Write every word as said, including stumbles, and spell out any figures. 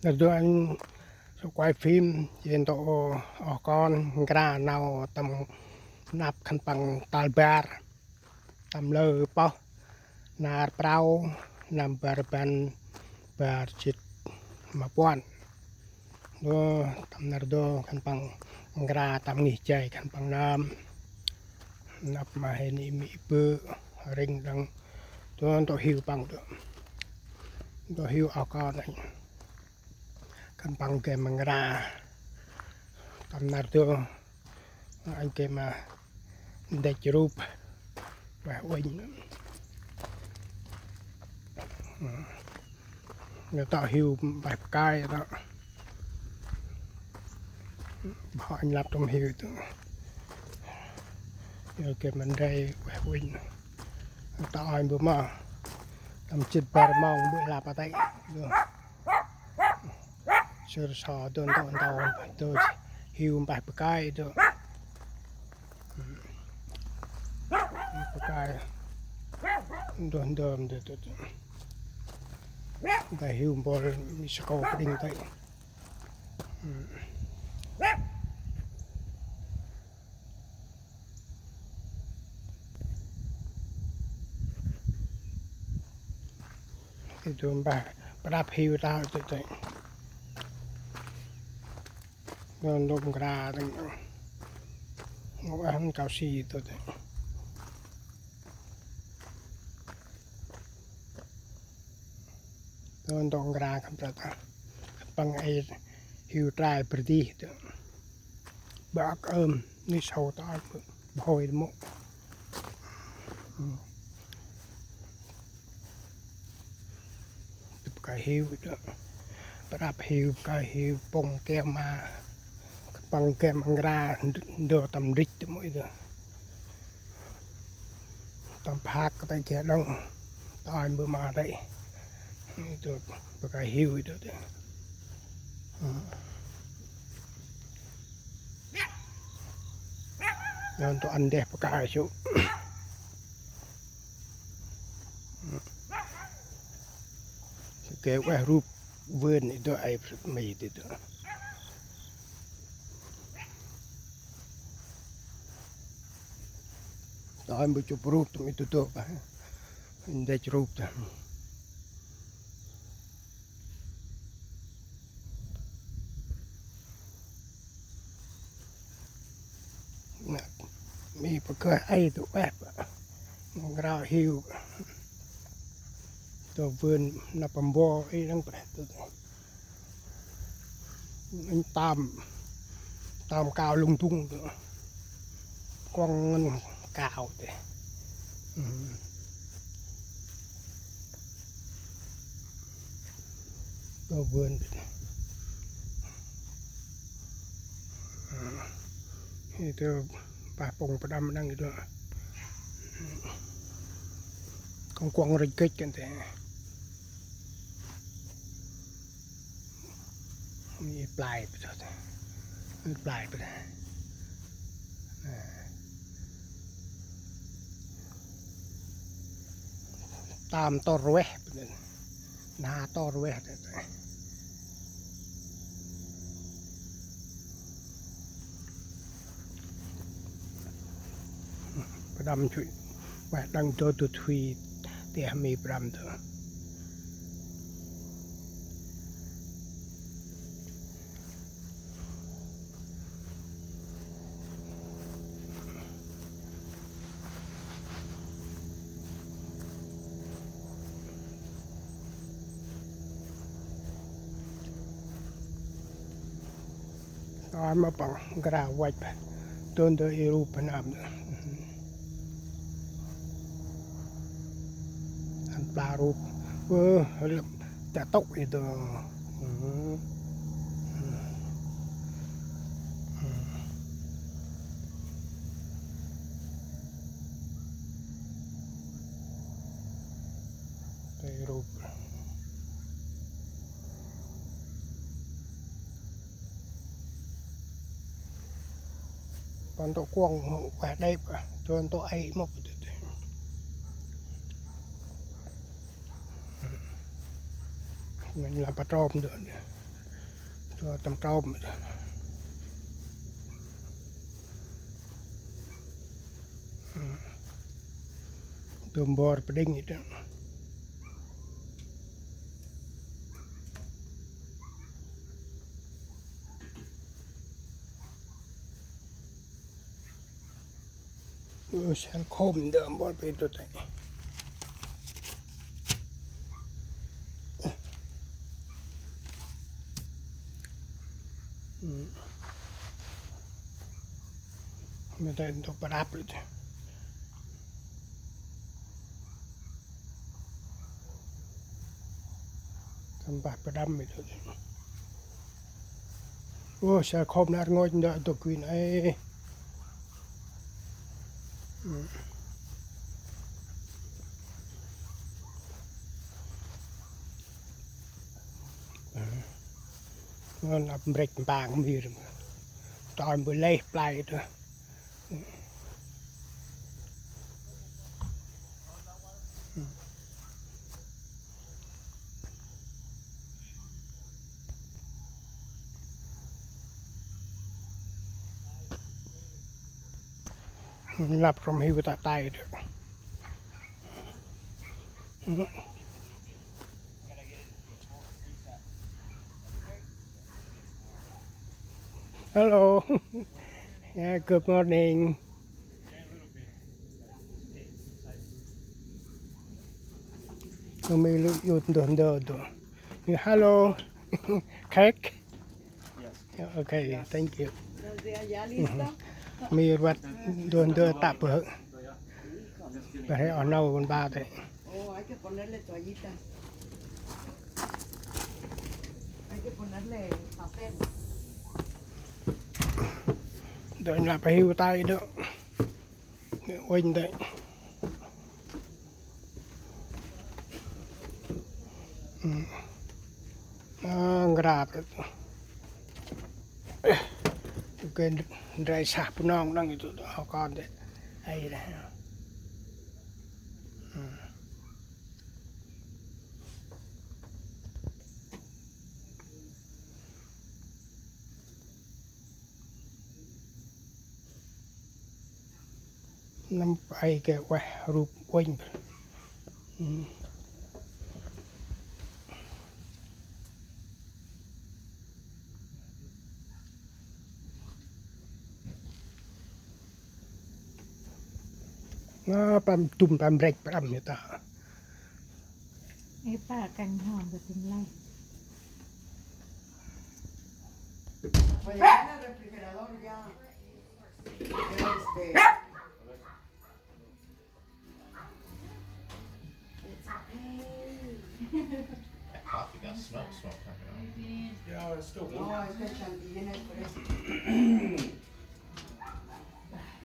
Nar dô anh sẽ quay phim, jêh ntŭk oh kon nkra nau tâm năp khân păng tal bar, tâm lơ pơh, nar prao, năm bar rbăn bar jât ma puăn. Dô tâm nar dô khân păng nkra tâm ngih jay khân păng năm. Năp ma hên i mê̆ i bơ̆, rĭng đăng. Dô ntŭk hiu păng dô. Ntŭk hiu oh kon anh. Khân păng gay ma nkra. Tâm nar dô. Anh gay ma ndĕch rup. Ueh uănh. Ñu tŏ hiu mpeh bơkai tŏ. Bơh anh lăp tôm hiu tŏ. Ñu gay ma ndrel ueh uănh. Tŏ anh bu ma. Tâm jât bar mông bu lăp a tê. Sŭr so dô ntŭk ntŭk dô hiu mpeh bơkai dô. Bơkai. Dô ndơm dô dô. Mpeh hiu mpôl mi sako pđing tê. Itu mpeh pơđăp hiu ta tê tê. Dô ntŭk nkra tê. Ngô ăn kau si tê tê. Dô ntŭk nkra khân păng ta. Khân păng ai hiu trai bơh dih tê. Bơh ơm ni sau ta bơh hôi mô. Bơkai hiu dô. Pơđăp hiu, bơkai hiu, pŭng kem ma. Khân păng kem nkra, dô tâm ndrĭch tê mô i dô. Tâm phak ta che đăng. Tơm bu ma tê. Itu bơkai hiu itu tê. Dô ntŭk ăn deh bơkai su. Gay ueh rup vươn i dô ai mê i dô. Tơm bu chụp rup tôm i dô dô pa. Ndĕch rup ta. Nă, mi pơgơh ai dô ueh pa. Ngrao hiu. Dô vươn năp mbo i đăng pa dô. Anh tam, tam kao lung tung tê. Kuŏng ngăn kao tê. Dô vươn tê. Itu pah pŭng pơđăm đăng itu. Kuŏng kuŏng rêch gêch kăn tê. Ni play pơ dô. Ni play pơ dô. Tam tor rueh pơ dô. Na tor rueh dô. Pơđăm chui. Ueh đăng dô dô thui. Tê mi pơđăm dô. Ơ, ma păng nkra văch pa. Dô ntŭk i rup pa năm. Ăn pla rup. Ơ, lĕ ta tŭk i dô. Tê rup. Păng tŭk kuŏng ueh đêp, dô ntŭk ai mŭk. Ngăn la pa trôm dô. Ơ, tâm trôm. Tơm bor pđĭng ê đŏng. Ơ, sel khôm ndơ bor pê tŭ tê. Mê tê tŭ prăp ri tê. Tâm pah pơđăm ê tŭ tê. Ơ, sel khôm nar ngôch ndơ tŭ kuin ê. Ngon ăp mbrêch mpang mir. Tơm bơ leh play tơ. Lăp rŏm hiu ta tay. Hello. Yeah, good morning. Mê lŭ yŭt ndơ ndơ ndơ. Hello. Cake? Yes. Yeah, okay, thank you. Mê rvăt ndơ ndơ tă bơh. Bơh he oh nâu kon ba tê. Oh, hay que ponerle toallitas. Hay que ponerle papel. Dônh lăp hiu tay đŏng. Uănh dê. Ơ, ngrap. Kê ndrai sah Bunong đŏng ê tŭ hŏ kon dê. Ay dê. Năm pay kê ueh rup uănh. Nă, păm tum păm brek păm ê ta. Ê pa, kăng hŏm kơ tĭng lĕ. Pues, en el refrigerador ya. Ya, este. That coffee got smoke, smoke coming out. Yeah, it's still warm. No, es que el chantilly es fresco.